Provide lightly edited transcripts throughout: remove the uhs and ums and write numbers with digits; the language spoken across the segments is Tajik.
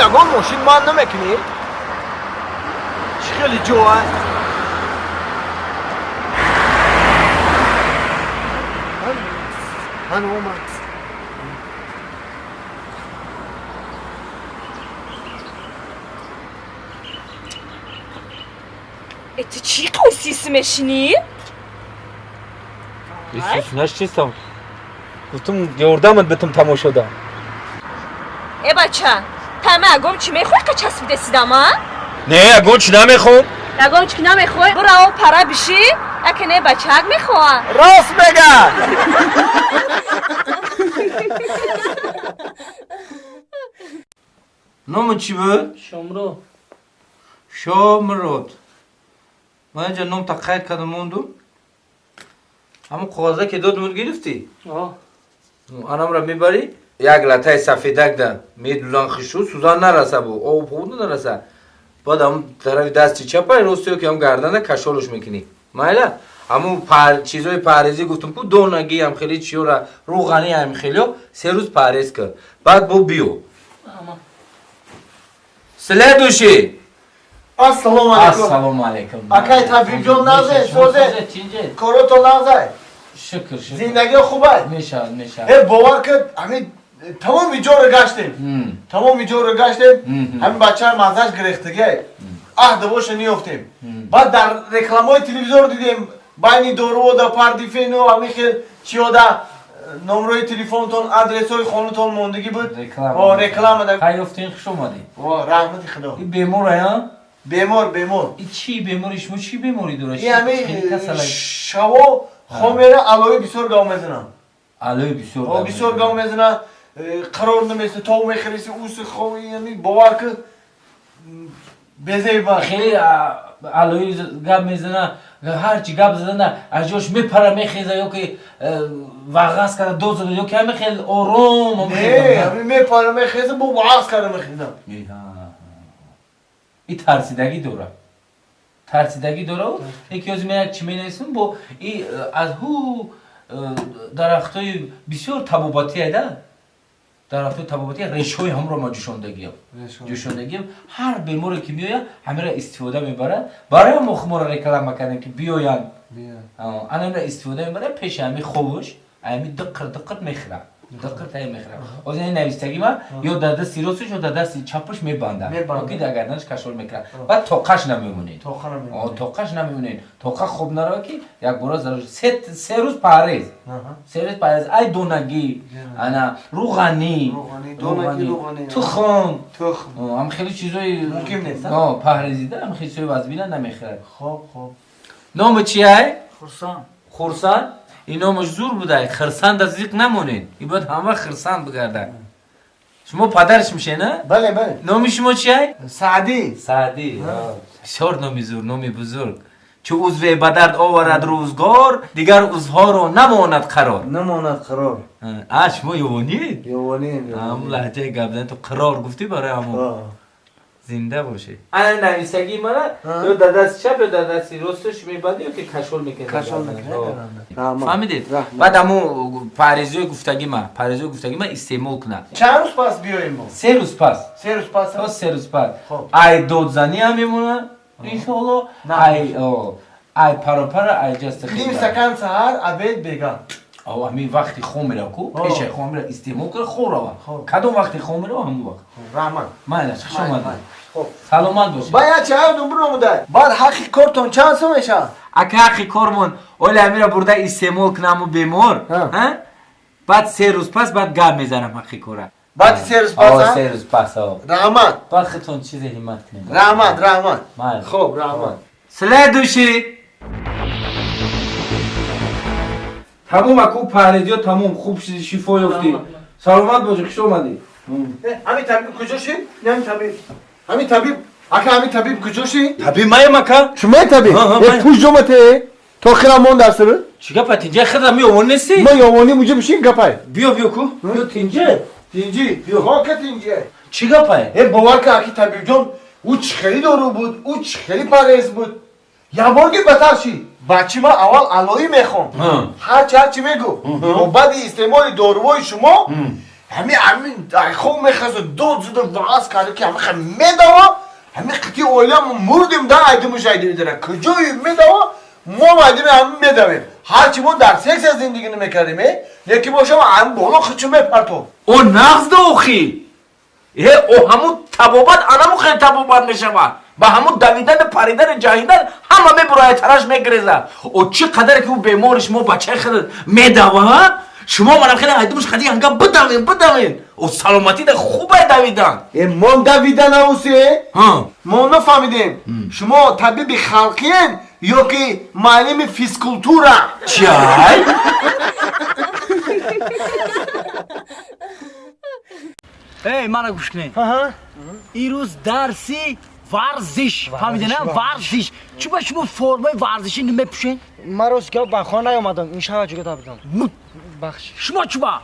Ягон мошин ман намекунӣ? Чӣ хеле ҷо аст? Ман омад. Э, ту чӣ қосис мешинӣ? Исус нашчистам. Гуфтум ёрдамат битум тамошода. Э, бача, тама ягон чӣ мехоҳӣ ка часпидесидам, а? Не, ягон чӣ намехоҳам. Ягон чӣ намехоҳӣ? Бирао пара бишӣ, яке не бачаак мехоҳад. Рост мега. Номи чӣ буд? Шомрод. Шомрод. Ман инҷа номта қайд кардам мондум. Ҳамон коғаза ки додмуд гирифтӣ? О. Анамра мебарӣ? Як латаи сафедак да медузан хишу сузан нараса бу. Об худ нараса. Баъд ҳамон тарафи дасти чапай рости ки ҳам гардана кашолуш мекунӣ. Майла? Ҳамон чизои парҳезӣ гуфтум ку донагӣ ҳам хеле чиёра рӯғанӣ ҳам хелиё 3 рӯз парҳез кар. Баъд бо биё. Следующий. Ассалому алайкум. Ассалому алайкум. Акай табиб ҷон нағзе, созе. Корото нағзе. Шукр, шукр. Зиндагӣ хуб аст? Мешавад, мешавад. Э, бовар кун, ҳамин тамоми ҷоро гаштем. Тамоми ҷоро гаштем. Ҳамин бачаро маззаш гирехтагӣ. Аҳ, давоша ниёфтем. Баъд дар рекламаҳои телевизор дидем, байни доруода пардифену ҳамин хел чиёда номрои телефонтон, адресҳои хонатон мондагӣ буд. Реклама. О, реклама да. Хай ёфтин, хуш омадӣ. О, раҳмати Худо. И бемор ая? Бемор, бемор. И чӣ бемори шумо чӣ беморӣ дорад? И ҳамин шаво хом мера алои бисёр гав мезанам. Алои бисёр О, гав бисёр мезанам. гав мезанам. Қарор наместа, тов мехӯриси, уси хом, яъне бовар кун, безебар. Хеле алои гап мезана, ҳарчи гап задана, аз ҷош мепара мехеза ё ки вағаз карда дод зада ё ки ҳамин хел ором, ҳамин хел Не, гап зада. ҳамин мепара мехеза, бо вағаз карда мехезам. И тарсидагӣ дора. Тарсидагӣ дора. Яке аз ман як чӣ менависам бо и аз ҳу дарахтои бисёр табобатӣ айда. Дарахтои табобатӣ решҳои ҳамро ма ҷӯшондагиам. Ҷӯшондагиам. Ҳар беморе ки меояд, ҳамира истифода мебарад. Барои мо хуморо реклама кардем ки биёянд. Ана ҳамира истифода мебарад, пеши ҳами ховуш, ҳами диққир диққир мехӯрад. Диққир тая мехӯрад. Ҳозир ин навистагӣ ма ё дар дасти росташ, ё дар дасти чапаш мебандад. Мебандад. Ё ки дар гарданаш кашол мекунад. Баъд тоқаш намемонед. Тоқа намемонед. Тоқаш намемонед. Тоқа хоб нарава ки якбора зарар шуд. Се рӯз парҳез. 3 рӯз парҳез. Ай донагӣ, ана рӯғанӣ, Рӯғанӣ, донагӣ, рӯғанӣ. тухм. Тухм. Ҳам хеле чизои мумкин нест, а? Парҳезида, ҳам хеле чизои вазбина намехӯрад. Хоб, хоб. Номи чи ай? Хурсанд. Хурсанд? Ин номаш зур будай. Хирсанд аз зиқ намонед. Ин бояд ҳама хирсанд бигардад. Шумо падараш мешед, на? Бале, бале. Номи шумо чи ай? Саъдӣ. Саъдӣ. Бисёр номи зур, номи бузург. Чу узве ба дард оварад рӯзгор, дигар узвҳоро намонад қарор. Намонад қарор. Шумо ёвонед? Ёвонем, ёвонем. Ҳамон лаҳҷаи гап задан ту қарор гуфтӣ барои ҳамон. Зинда бошед. Ана нависагии мана ё дар дасти чап ё дар дасти росташ мебандӣ ё ки кашол мекунӣ. Кашол мекунӣ, раҳмат. Фаҳмидед? Раҳмат. Баъд ҳамун парҳезиҳои гуфтагӣ ма, парҳезиҳои гуфтагӣ ма истеъмол кунад. Чанд рӯз пас биёем мо? 3 рӯз пас. 3 рӯз пас? То 3 рӯз пас. Хоб. Ай додзанӣ ҳам мемонад, иншоалло. На. Ай паропара, ай ҷаста Ним хеле. стакан саҳар, обед, бега. Ҳамин вақти хом мерава ку, пешаи хом мерава, истеъмол кара, хоб рава. Кадом вақти хом мерава, ҳамон вақт. Раҳмат. Майла, хуш омадед. Майла. Хоб. Саломат бошед. Баъд як чай дум биромудай. Баъд ҳаққи кортон чанд сом мешавад? Ака ҳаққи кормон, оли ҳамира бурда истеъмол кунаму бемор, ҳа? Баъд 3 рӯз пас баъд гап мезанам ҳаққи кора. Баъди 3 рӯз пас, ҳа? 3 рӯз пас, о. Раҳмат. Баъд худтон чизе ҳиммат кунед. Раҳмат, раҳмат. Майла. Хоб, раҳмат. Следующий. Тамом аку парҳезиё тамом, хуб шифо ёфтӣ. Саломат бошӣ, хуш омадӣ. Ҳамин табиб куҷо шид? Ҳамин табиб. Ҳамин табиб. Ака, ҳамин табиб куҷо шид? Табиб маям, ака. Шумо табиб? Ҳа, Э, маям. пуш ҷомате? То хира мон дар сир? Чӣ гапа, тинҷа хира меовон нестӣ? Ма ёвонӣ муҷа бишин гапай. Биё, биё ку. Биё тинҷа. Тинҷи. Хока тинҷи. Чӣ гапай? Э, бовар кун, аки табиб ҷон, ӯ чӣ хеле дору буд, ӯ чӣ хеле парҳез буд. Ябор ки батар шид. Бачи ма аввал алоӣ мехонд. Ҳарчи ҳарчи мегуфт. Бо баъди истеъмоли доруҳои шумо, Ҳами хоб мехаза дод зуда ваъз карда ки ҳами хел медава, ҳами қити оила мурдим да айдимуш айдимидара. Куҷои медава, мо айдими ҳами медавем. Ҳарчи мо дар сексия зиндагӣ намекардем, лекин бошам ҳами боло хичу мепартов. О нағз охи. Э, о ҳамун табобат анаму хел табобат мешавад. Ба ҳамун давидан, паридан, ҷаҳидан ҳама мебурояд, тараш мегирезад. О чӣ қадаре ки ӯ бемори шумо бачаи хел медавад, шумо манам хеле айдумуш хади ҳанга бидавен, бидавен. О саломатӣ да хубай давидан. Э, мо давидан аусе? Мо нафаҳмидем. Шумо табиби халқиен ё ки муаллими физкултура? Чай? Эй, мана гӯш кунед. Ирӯз дарси варзиш. Фаҳмидена? Варзиш. Чӣ ба шумо формаи варзишӣ намепӯшед? Ман рост гап ба хона наёмадам, ин шава ҷугата будам. Бахш. Шумо чӣ ба?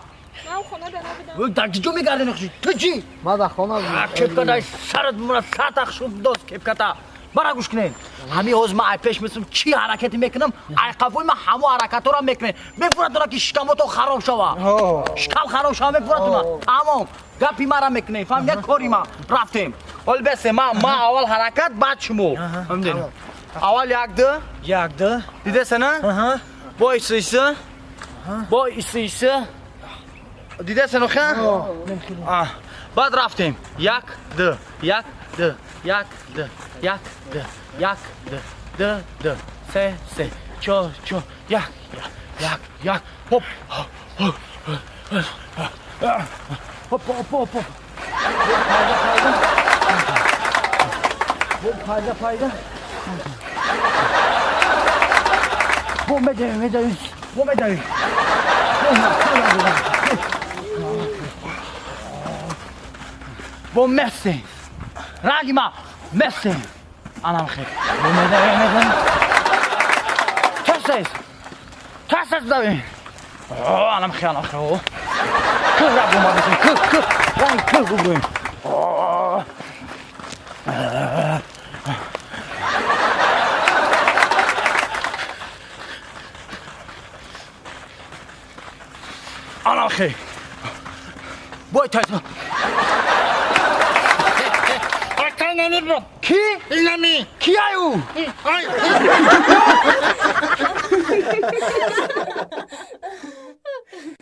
Ман хона да набудам. Дар киҷо мегарден? Ту чӣ? Ман дар хона будам. Кепкатай сарат бимонад, сатах шуд дост кепката. Мана гӯш кунед. Ҳамин ҳозир ман ай пеш месум чӣ ҳаракате мекунам, айқафои ман ҳамо ҳаракатҳоро мекунед. Мефуратона ки шикамотон хароб шава. Шикам хароб шава мефуратона. Тамом. Гапи мара мекунед. Фаҳмидед кори ма. Рафтем. Ҳол бесе ма ма аввал ҳаракат, баъд шумо. Фаҳмидед? Аввал як ду. Як ду. Дидесена? Бо иси иси. Бо иси иси. Дидесен охе? Баъд рафтем. Як ду, як ду, як ду, як ду, як ду, ду ду, се се, чор чор, як як, як як, хоп. Хоп хоп хоп. Пайда пайда. Бо медавем, медавем. Бо медавем. Бо мессем. Ранги ма мессем. Анам хел. Бо медавем, медавем. Тез тез тез давем. О, анам хел, анам хел. Кӯ раб омадесем, кӯ, кӯ. Ранги кӯ бубурем. Анам хел. Бой тез. Ки? Инами. Ки ай ӯ? Ай.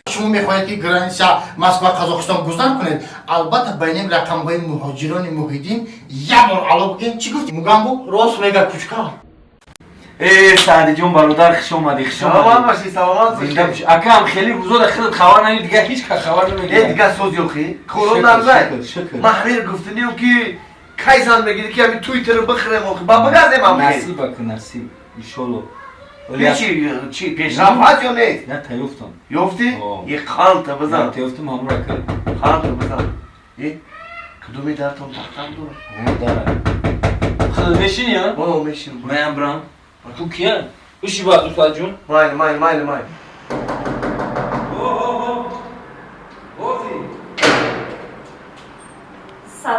Шумо мехоҳед ки граница Москва Қазоқистон гузар кунед, албатта байни рақамҳои муҳоҷирони Муҳиддин як бор ало бигӯед. Чӣ гуфти Мугамбо? Рост мега кучка. Э, Саъдиҷон бародар, хуш омадӣ, хуш омадӣ. Саломат бошӣ, саломат бошӣ. Зинда бошӣ. Акам хеле рӯзо дар худат хабар надид, дигар ҳеҷ кас хабар намегирад. Э, дигар соз ёхӣ. Корон нарзай. Ман ҳамин гуфтаниям ки кай зан мегирӣ ки ҳамин туйтеро бихӯрем охи. Ба бигардем ҳам хел. Насиб ака, насиб. Иншолло. Чи чи пешрафт ҳаст ё нест? На, та ёфтам. Ёфтӣ? Е қанта бизан. Та ёфтам ҳамро ака. Қанта бизан. Е кудуми дартон тахтам дорад? О, дара. Худат мешинӣ, а? О, мешинам. Маям брам. Ту кия? Уши ба Устодҷон. Майли, майли, майли, майли.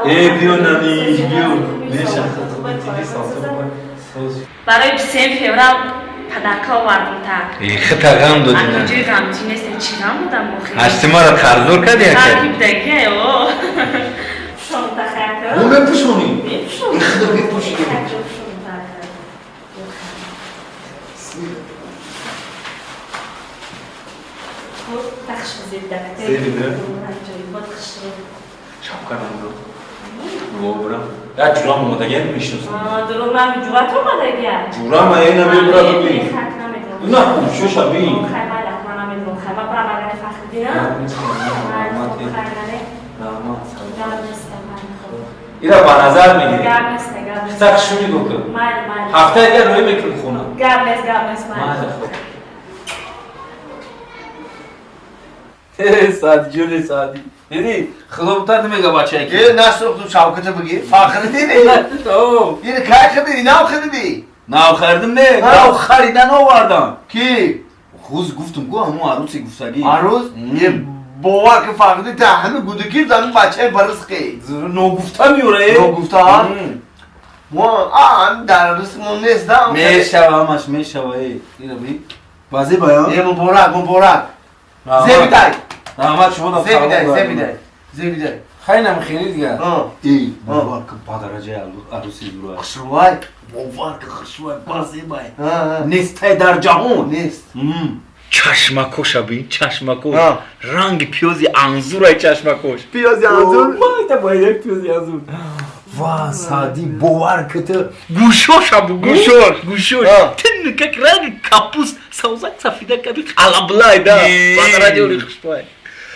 Э, биё нани, биё. Барои 23 феврал падарка овардам та. Э, хита ғам додӣ на. Акуҷои ғамчӣ нестем, чӣ ғам будам охи? Ҳашти маро қарздор кардӣ ака? Ғам кибдаги, о. Пушонта хака. Бо мепӯшонӣ? Мепӯшонам. Худо мепӯшӣ. Пушонта ака. Шапка намбро. Вобра. Я ҷурам омадагия мешиносам. Дурӯғ нами ҷурат омадагия. Ҷурам ае намебра бибин. На, шоша бин. Ира ба назар мегирӣ. Хитак шу нигоҳ кун. Ҳафтаи дигар рӯй мекунӣ хона. Гап нест, гап нест. Майли хуб. Саъдиҷони Саъди. Дидӣ? Худо бутар намега бачае ки. Е, насухту шавката бигӣ. Фахриддин. Ин кай хирдӣ? Нав хирдӣ? Нав хардим не, нав харидан овардам. Ки? Хуз гуфтум ку ҳамун аруси гуфтагӣ. Арӯз? Е, бовар ки Фахриддин та ҳами гудакир ҳами бачаи барисқи. Ногуфта меёра э? Ногуфта ҳа? Мо а дар ризқмон нест да. Мешава ҳамаш мешава э. Ира би. Баъзе баён? Е, муборак, муборак. Зебитай. Раҳмат шумо дам. Зебидай, зебидай, зебидай. Хайнам хеле дига. А. Эй, бовар кун, ба дараҷаи аруси зура. Хушрӯай. Бовар кун, хушрӯай, базебай. А, а. Нестай дар ҷаҳон. Нест. Чашмакоша бин, чашмакош. А. Ранги пиёзи анзурай чашмакош. Пиёзи анзур? Майта байда пиёзи анзур. Ва, Саъди, бовар ки ту гӯшоша бу, гӯшош, гӯшош. А. Тин как ранги капуст, савзак сафида каби алаблай да. Ба дараҷаи оли хушрӯай.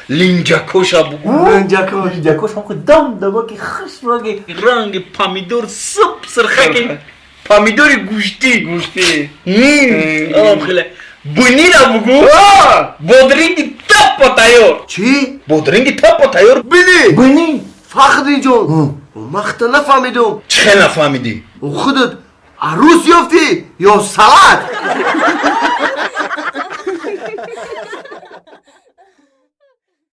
Линҷакоша бу. Линҷакош. Линҷакош ҳам худ дам дамаки хушранги ранги помидор суп сирхаки помидори гӯштӣ. Гӯштӣ. Алам хеле. Бунира бугу. Бодринги таппа тайёр. Чӣ? Бодринги таппа тайёр. Бини! Бини. Фахриҷон, ман хата нафаҳмидум. Чӣ хел нафаҳмидӣ? Худат арӯс ёфтӣ ё салат?